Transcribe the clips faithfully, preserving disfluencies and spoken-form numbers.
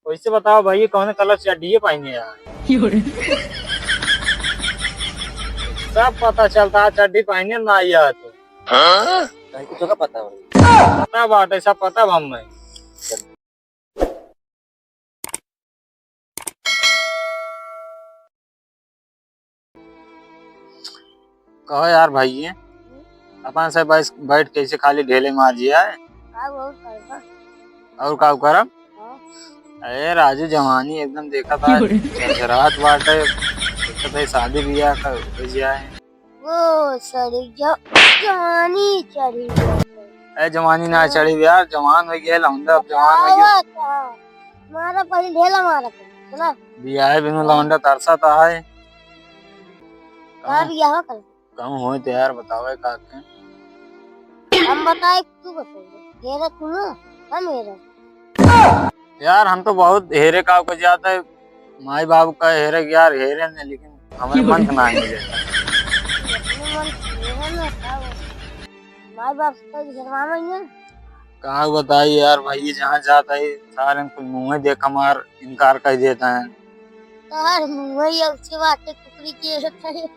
वैसे बताओ भाई, कौन कलर चड्डी पहने यार? सब पता चलता है, चड्डी पहने ना यार तू। हाँ? कहीं कुछ का पता हो? पता बाटे, सब पता बा हमें। कहो यार भाई, अपन से बस बैठ के ऐसे खाली ढेले मार जिया है। का और करबा? और का करब? हाँ। अरे राजू, जवानी एकदम देखा था, चरचरात बाटे, सोचत है शादी ब्याह कर, हो जाए। वो सड़ी ज-, जवानी चढ़ी गया। ए, जवानी ना हाँ। चढ़ी यार, जवान हो गया लौंडा, अब जवान हो गया। बतावा का? मारा पहले ढेला मारा पहले, सुना? बियाहे बिनु लौंडा तरसा ता है। का बियाह कर? कहूँ होए तो यार बतावे का के? हम बताए, तू बताए। हेरा तू ना, हम हेरा। यार, हम तो बहुत हेरे का को जाता है, माई बाबू का हेरे यार, हेरे ने, लेकिन हमारे मन के ना मिले। अपने मन के हेरे ना, का बोले? माई बाप से तो हेरवा में ही है। का बताई यार भाई, ये जहाँ जाता है, सारे कुल मुँह देख हमार इनकार कर देता है। तोहार मुँह ही अच्छी बात है, कुकरी के होता है।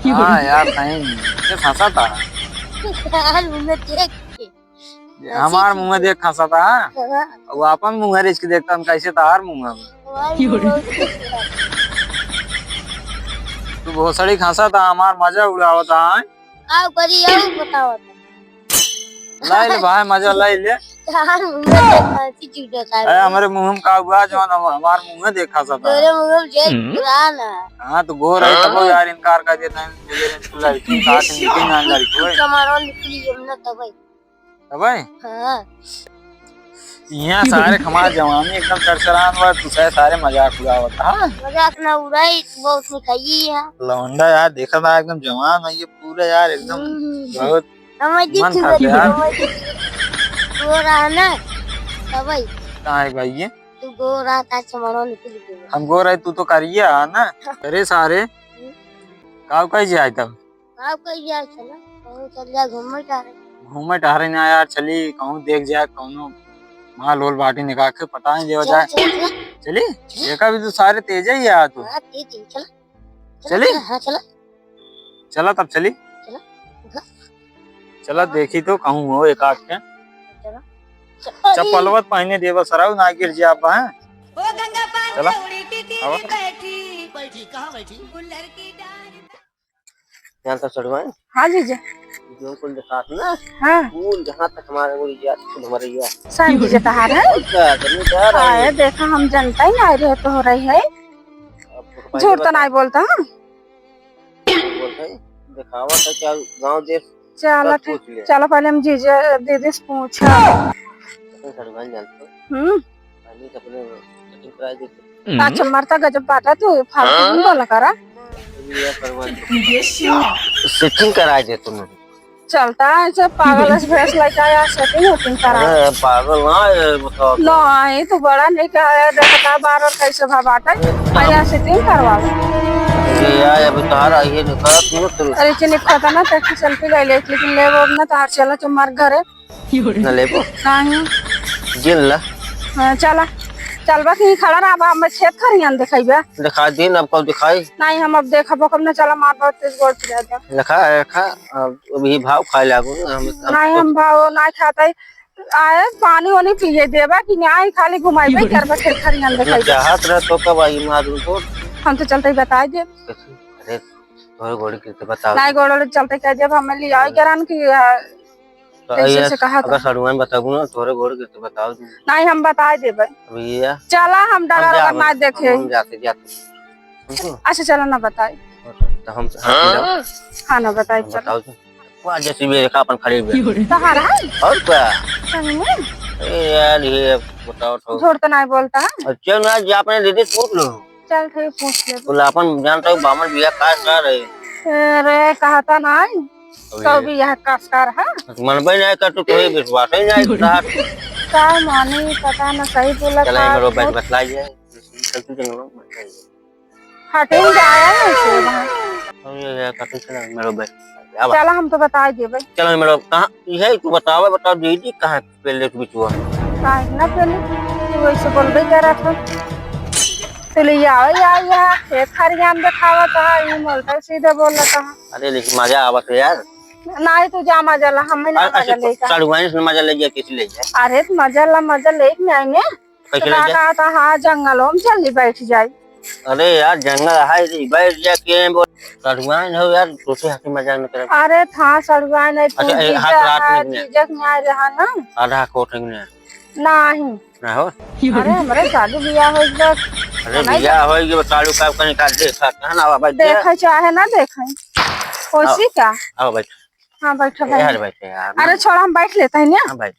हाँ यार, सही में। ये फंसा था। तोहार मुँह देख के। ये हमार मुँह देख हंसा था, हाँ? हाँ। वो अपन मुँह रिच के देखता, हम कैसे तोहार मुँह में। तोहार मुँह बहुत अच्छा। तू भोसड़ी हंसा था, हमार मजा उड़ावता है। आओ करी, आओ बताओ। लाई ले भाई, मजा लाई ले। तोहार मुँह देख हंसी छूटता है। अरे, हमारे मुँह में का हुआ, जौन हम, हमार मुँह देख हंसा था। तोरे मुँह में जेठ हम्म। पुरान है। हाँ, तो गोर है, तबो यार इनकार कर देता है, मुझे लड़की का हाथ निकली ना लड़की, ओए। कमरवा निकली, हम ना तबे। तबे? हाँ। यहाँ सारे हमार जवानी एकदम चरचरान बा, तू सारे, सारे मजाक उड़ावत, हाँ? मजाक ना उड़ाई, बहुत मिठाई है। लौंडा यार, देखा था एकदम जवान है ये पूरा यार, एकदम हम्म। बहुत समझ मन ठीक था है, यार। समझ ठीक। गोरा है ना, तबे। कहाँ है भाई ये? तू गोरा था, चमड़वा निकल गया। हम गोरा है, तू तो करिया है ना? अरे सारे, हम्म। काव कही जाए तब? काव कही जाए, चला, कहूँ चल जाए घूमे टहरे। घूमे टहरे ना यार, चली कहूँ देख जाए, कौनो माल होल बाटी निकाल के पटाए देवा चल, जाए। चल, चल। चली? चल। देखा भी तो सारे तेज ही है तू। हाँ, तेज ही, चला। चला, चली? चला, हाँ, चला। चला तब चली। चला। उठा। चला, देखी तो कहूँ हो एक आध के। चला। चप्पलवा त पहिने देवा सरऊ, ना गिर जाबा, हैं? ओ गंगा पार चला। चौड़ी टिटी आवा। बैठी। बैठी, कहाँ बैठी? गुल्लर की डाल। जानता सड़ुआ? हाँ जीजा। जो कुल दिखात ना, हाँ। कुल जहाँ तक हमारे वो याद, कुल हमारे याद। सही जीजा तहार है? और क्या, जमींदार है। आए, देखा, हम जनता ही ना रहे तो हो रही है। अब झूठ तो बता। नहीं बोलता, हाँ? बोलते हैं, दिखावा था क्या गाँव देश चला सब ठीक, पूछ लिया। चला पहले हम जीजा दीदी से पूछा। अपन सड़ुआन जानते हो। हम्म। पहले तो अपने setting कराए देते। अच्छा, मरता गजब बाटा तू, फालतू हाँ? नहीं बोला करा। ये सड़ुआन। Setting कराए देते तुम। चलता है ऐसे पागल अस भेष लइका आया, setting वेटिंग करा। अरे पागल ना है, बताओ तो। नहीं, तू बड़ा नहीं कहा है, देखता बार और कैसे भा बाटा। अरे आया setting करवा। ये यार, अभी तार आई है, निकाल तू, तू। अरे चलिए, खतना तक की selfie ले ले, लेकिन ले वो ना तार चला तो मर घरे। न लेबो? नहीं। जिन ला। हाँ, चला। चलबा कि खड़ा रहा, अब हम खेत खरियान देखइबा। दिखा दिन, अब कब दिखाई? नहीं, हम अब देखबो कब ना, चला मार बहुत तेज गोड़ पिरा दे। देखा, देखा, अब अभी भाव खाए लागो ना, हम, हम नहीं, हम भाव ना खाते। आए, पानी वानी पिए देबा कि नहीं, खाली घुमाइबे करबा खेत खरियान इतना देखइबा। चाहत रहे तो कब आई मालूम तो? हम तो चलते ही बताई देब। अरे, तोहरे गोड़ के तो बताओ। नहीं, गोड़ चलते कह देब, हमें ले आई करान कि, आ, तो कैसे ये से कहा था? अगर सड़ुआन बताबू ना, तोहरे गोड़ गिरते बताओ। नहीं, हम बताए देबे। अब ये चला, हम डरा हम रहा जाबे, ना देखे। हम, हम जाते, जाते। सुनतो? अच्छा, चला ना बताए। तो हम, हम जाओ। हाँ ना बताए, हम चला। बताओ तो। वो आज जैसे भी देखा अपन खड़े हुए। तहार है? और क्या? सही में? ए यार, ये बताओ तो। झूठ तो नहीं बोलता है? अच्छा ना, जा अपने दीदी से पूछ लो। चल ठीक, पूछ ले। बोला अपन जानता हूँ, बामन बिया का कर रहे। अरे, कहता नहीं। अबे। कब बिया का कर है? मनबे नहीं कर, तू कोई विश्वास ही नहीं रहा। का मानी, पता न सही बोला चला, का। मेरे बैग बतला जाए। हटे ही जाया है इसे वहाँ। हम ये, ये करते चला, मेरे बैग। क्या बात? चला, हम तो बता देबे। चला, मेरे कहाँ, ये तू बतावे, बता दीदी, कहाँ पेले तू बिचुआ। काहे ना पेले? तू कैसे बोलबे करत हो? तू ले आवे, या, या खेत खरियान देखावत ह, ई बोलता सीधे बोलत ह। अरे लेकिन मजा आवत है यार। नाही, तू जा मजा ला, हमें ना अरे, मजा अच्छा, लेगा। साढ़ू आइन से मजा ले गया, किस ले गया? अरे, तो मजा ला, मजा ले के आएंगे। कैसे तो ले का जाए? कहा था, हाँ, जंगलों में चली बैठ जाए। अरे यार, जंगल है रे, बैठ जा के बोल। सड़ुआइन हो यार, तोसे हंसी मजाक न करे। अरे था सड़ुआइन है, तू अच्छा, ए, जीजा हाथ रात है, में जीजा के न्याय रहा ना। आधा कोट है ना। नहीं। ना हो? अरे, हमरे शादी बियाह हो गया। अरे, नहीं बियाह हो गया, साड़ू का कहीं का देखा, कहाँ ना आवा, बैठ जा। देखे चाहे ना देखे। खुशी आओ, का? आओ, बैठ। हाँ, बैठो ए, भाई। यार, बैठे यार। अरे, छोड़ा, हम बैठ लेते हैं ना। हाँ, बैठ।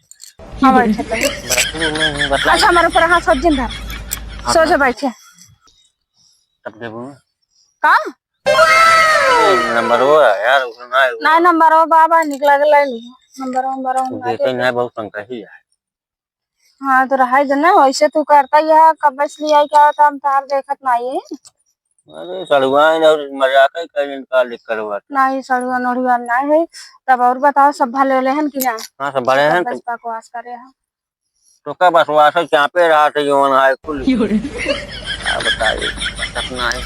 हाँ, बैठ लेते हैं। बैठ, नहीं, नहीं, बतला। अच्छा, हमारे ऊपर हाथ सब जिन धर। हाँ, सो हाँ। जा, बैठे। तब देबू। का? ए, नंबर वो है यार, उसमें ना है। ना, नंबर वो बाबा निकला के ले ली। नंबर वो, नंबर वो ना देते दे। नहीं, बहुत तंग कही है। हाँ, तो रहाई दे ना, वैसे तू करता ही है, कब से लिया क्या होता, हम तार देखत नहीं है। अरे, सड़ुआइन और मजाक है, कहीं इनका लिख करवा। नहीं, सड़ुआइन ओड़ुआइन नहीं है। तब और बताओ, सब भले ले हन कि ना? हाँ, सब भले हन। बस बकवास करे हैं। तो का बकवास है, क्या पे रहा थे, जौन है कुल। योरे। क्या बताइए, कितना है।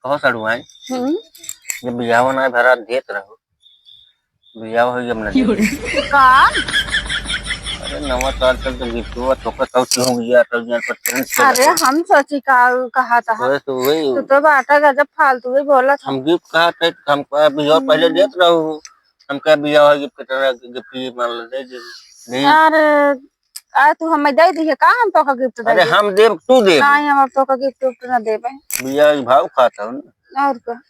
कहो सड़ुआइन, हम्म। जब बियाह ना भरा देत रहो, बियाह हो गया अपना। का? अरे नवा साल तक तो गिफ्ट हुआ, तो का कौन हो गया, तो जान पर तुरंत चला अरे गया। हम सोची का कहा था। बस वही। तू तो बाटा गजब फालतू ही बोला था। हम गिफ्ट कहा थे, हम कहा बियाह पहले हम्म। देत रहो, हम कहा बियाह हो गिफ्ट कितना गिफ्ट ये मान ले दे दे। नहीं। अरे आ तू हमें दे दिए का, हम तोका गिफ्ट दे अरे दे। हम देब, तू देब। नहीं, हम अब तोका गिफ्ट उफ्ट ना देबे। बियाह के भाव खाता हूँ ना। और का?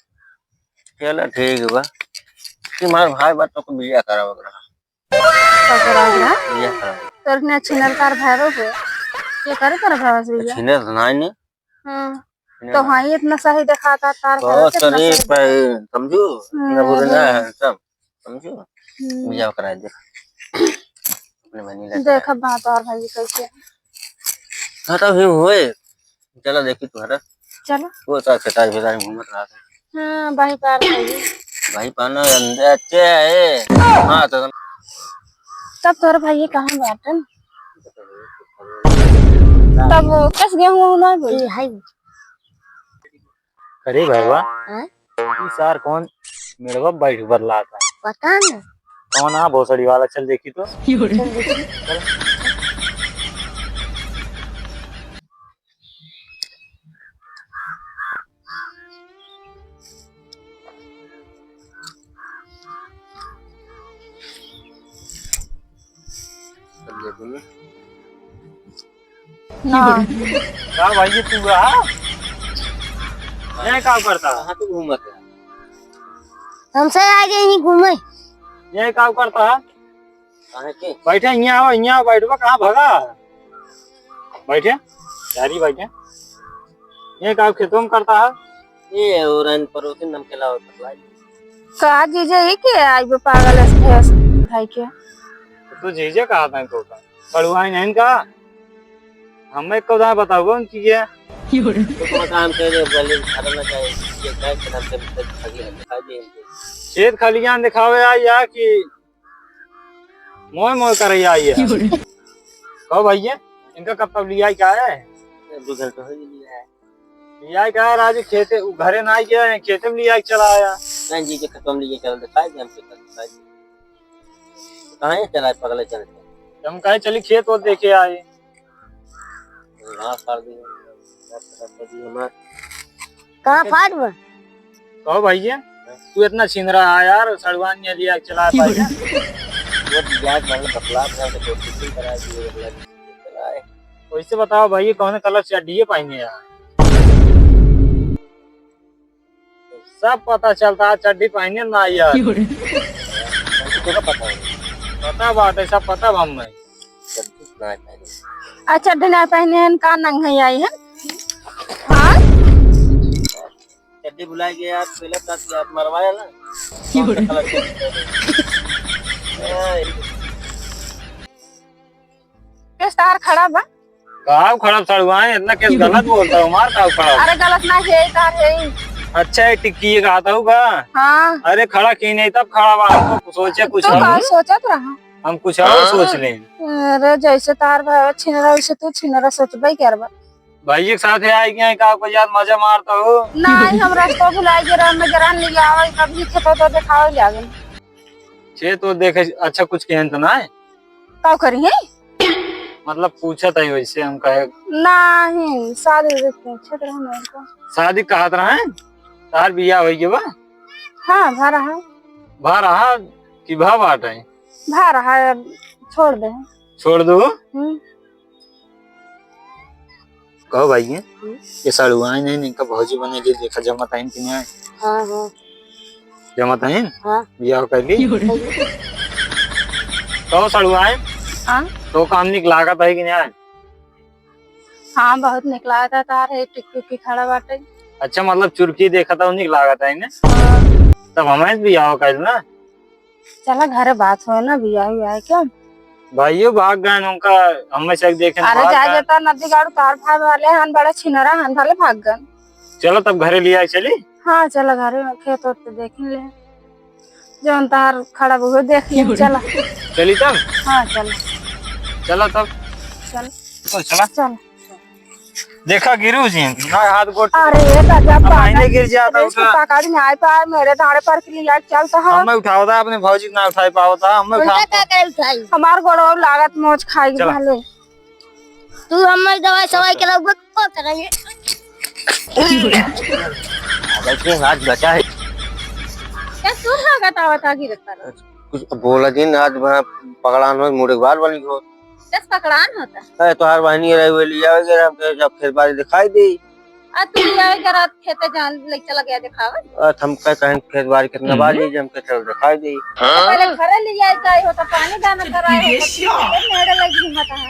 चला ठीक बा। तुम्हार भाई बा तो बियाह करावे के रहा। का करावे के रहा? बियाह करावे। तोर ने छिनर तार भाई रो के। के करे तार भाई से बियाह? छिनर तो नहीं ने। हाँ। छिनर तो ना। हाँ, ये इतना सही दिखाता तार भाई बहुत इतना शरीफ सही है, समझू? हम्म, इतना बुरा ना हम्म। है, सब। समझू? हम्म। बियाह करा दे। अपने बनी लगा। देखा बात और भाई कैसे। हाँ, तो ही हुए। चला देखी तुम्हारा। चलो। वो तो चटाई फिटाई घूमत रहा था। हाँ, भाई पार भाई। भाई पाना अंदर अच्छे है। हाँ, तो तब तोर भाई कहाँ बाटन? तब वो कस गेहूं ना बोली। हाय। अरे भैया, हाँ? ई सार कौन मेड़वा बैठ बरलात है? पता नहीं। कौन आ भोसड़ी वाला? चल देखी तो। चल देखी। ना। का भाई, ये तू रहा? ये का करता? कहाँ तू घूमत है? हमसे आगे ही घूमे। ये का करता है? काहे के? बैठे, यहाँ आओ, यहाँ आओ, बैठवा, कहाँ भागा? बैठे, यारी बैठे। ये का खेतों में करता है? ये और अन परोसिन नमकेला और पतला। का जीजे, ये के आई बे पागल है, है भाई के? तो जीजे कहा था इनको का? सड़ुआइन है इनका? हमें को दाएं बताओ उनकी ये। तो को काम के लिए बोले, खत्म ना चाहे, ये क्या खत्म से खा दिया, खा दिया इनके। खेत खलियान दिखावे आई या कि मोय मोय करे आई है। कहो भैया, इनका कब तक लिया क्या है? दो घंटा हो ही लिया है। लिया क्या है, राजू खेते, घरे ना आई गया है, खेते में लिया के चला आया। नहीं जी, के खत्म लिए चल दिखाई दे, हमसे कल दिखाई दे। कहाँ है चला है पगले चल के? हम कहे चली खेत वो देखे आए। हाँ, फाड़ दी। कहाँ फाड़ बा? कहो भैया, तू इतना छिंदरा है यार, सड़ुआन ने लिया चला पाए। वो यार, मैंने बतला था, तो कोशिश ही करा दी, वो बतला दी, चला है। वैसे बताओ भैया, कौन कलर चड्डी पहने यार? सब पता चलता है, चड्डी पहने ना यार। क्यों रे? पता बात है, सब पता बा हमें। आ चड्डी ना पहने हैं, का नंग है आई है? हाँ? चड्डी भुला गया यार, पहले साथ यार मरवाया ना। क्यों रे? कौन सा कलर चड्डी पहने? ए, केस तार खड़ा बा। का खड़ा सड़ुआए, इतना केस गलत बोलता हूँ, मार का खड़ा? अरे गलत ना है, तार है। अच्छा, ये टिक्की ये कहता हूँ का? हाँ। अरे खड़ा की नहीं, तब खड़ा बा, हमको सोचे कुछ तो हम। का सोचत रहा? हम कुछ और सोच लें। अरे, जैसे तार भाई छिनरा, वैसे तू छिनरा सोचबे करबा। भाई के साथ है, आए क्या, का कोई यार मजा मारता हो? नहीं, हम रास्ता भुला गए, राम में जरान ले आवे, कभी खेतो तो देखावे ले आवे। खेत तो देखे, अच्छा कुछ कहन तो ना है? का करी है? मतलब पूछत है वैसे हम कहे। नहीं, शादी भी पूछत रहे मेरे को। शादी कहत रहे? तार बियाह होई के बा? हाँ, भा रहा। भा रहा कि भा बाटे? भा रहा है, छोड़ दे। छोड़ दो? हम्म। कहो भाई, ये, हम्म। ये साड़ू आए नहीं, इनका भौजी बने लिए, देखा जमा ताइन कि नहीं आए? हाँ, हाँ। जमा ताइन? हाँ। बियाह कर ली? कहो साड़ू आए? हाँ। तो काम निक लागत है कि नहीं आए? हाँ, बहुत निक लागत है, तार है, टिक टिक की खड़ा बाटे। अच्छा, मतलब चुरकी देखा था, निक लागत है ना? हाँ। तब हमें बियाह कर ना? चला घरे बात होए ना, बियाह हुआ है क्या? भाइयों भाग गए उनका, हमें से देखे अरे भाग जाए गए। देता नदी गाड़ू तार भाई वाले हन, बड़ा छिनरा हन, भले भाग गए। चलो तब घरे लिया चली। हाँ चला घरे, खेत ओत देख ले, जौन तार खड़ा हुए देख ले, चला। चली तब? हाँ चला। चला तब। चल। तो चला। चल। देखा गिरू जी, ना हाथ गोड़ अरे, ये तो जब अब आईने गिर जाता, इसको उठा। पकड़ में आए पाए, मेरे दाढ़े पर के लिए चलता है। हम उठावता, अपने भौजी ना उठाई पावता, हम उठा। उल्टा का करे उठाई? हमार गोड़ और लागत मोच खाई चला। भले। तू हमारी दवाई सवाई के रहुआ को करेंगे। देखिए, हाथ बचा है। क्या तू लागत आवत आ गिरत पर? कुछ बोला दिन, आज वहाँ पकड़ान हो, मुड़े बाल बनी हो। दस पकड़ान होता। अरे, तोहार बहनी रही, वो लिया वगैरह, हमके जब खेत बाड़ी दिखाई दे। आ, तू लिया वगैरह खेते जान, ले चला गया दिखावे। आ, त हम कह, कहें खेत बाड़ी कितना हम्म। बाड़ी, जे हमके चल दिखाई दे। तो पहले घरे ले जाए, चाहे होता पानी दाना कराए, होता मेरे लगी घूमता है।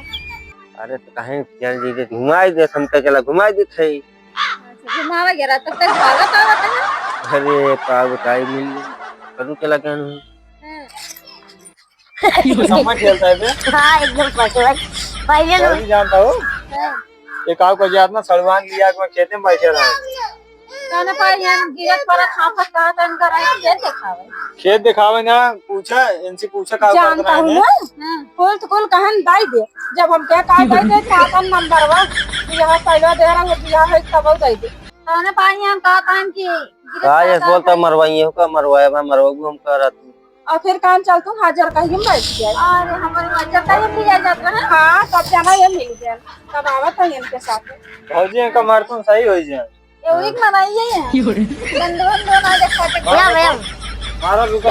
अरे, तो कहें चल दीजिए, घुमाई दे, हम कह चला घुमाई दे थे। अच्छा, घुमावे गया, तब तक भागत आवत है। अरे, का बताई, मिल गई। करू चला गया हूँ। हाँ। समझ खेलता है बे? हाँ, एकदम पटवन। पहले लोग और भी जानता हो? हाँ। ये काव का जात ना सलमान लिया के खेते में बैठे रहे। कहने पाई हम गिरत परत हाफत कहा तन कर रहे खेत दिखावे। खेत दिखावे ना, पूछा, इनसे पूछा का करत जानता रहे हूँ हैं? ना। हाँ। कुल तो कुल कहन दाई दे। जब हम क्या कहा दाई दे, कहा तन नंबर वन। यहाँ पहला दे रहा है, दिया है, तब दाई दे। कहने पाई हम कहा तन की गिरत का ये बोलता मरवाइए का, मरवाया भाई, मरवा हम कह रहा तू। और फिर कान चल तू हाजर कहीं बैठ गया। अरे, हमारे हाजर का ये पिया जाता है। हाँ, तब जाना ये मिल गया, तब आवत है इनके साथ। भौजी, इनका मारतून सही हो जाए। ये उड़ी के मनाइए हैं। क्यों रे? गंदवन दो ना देखा के। भैया, भैया। मारा रुका।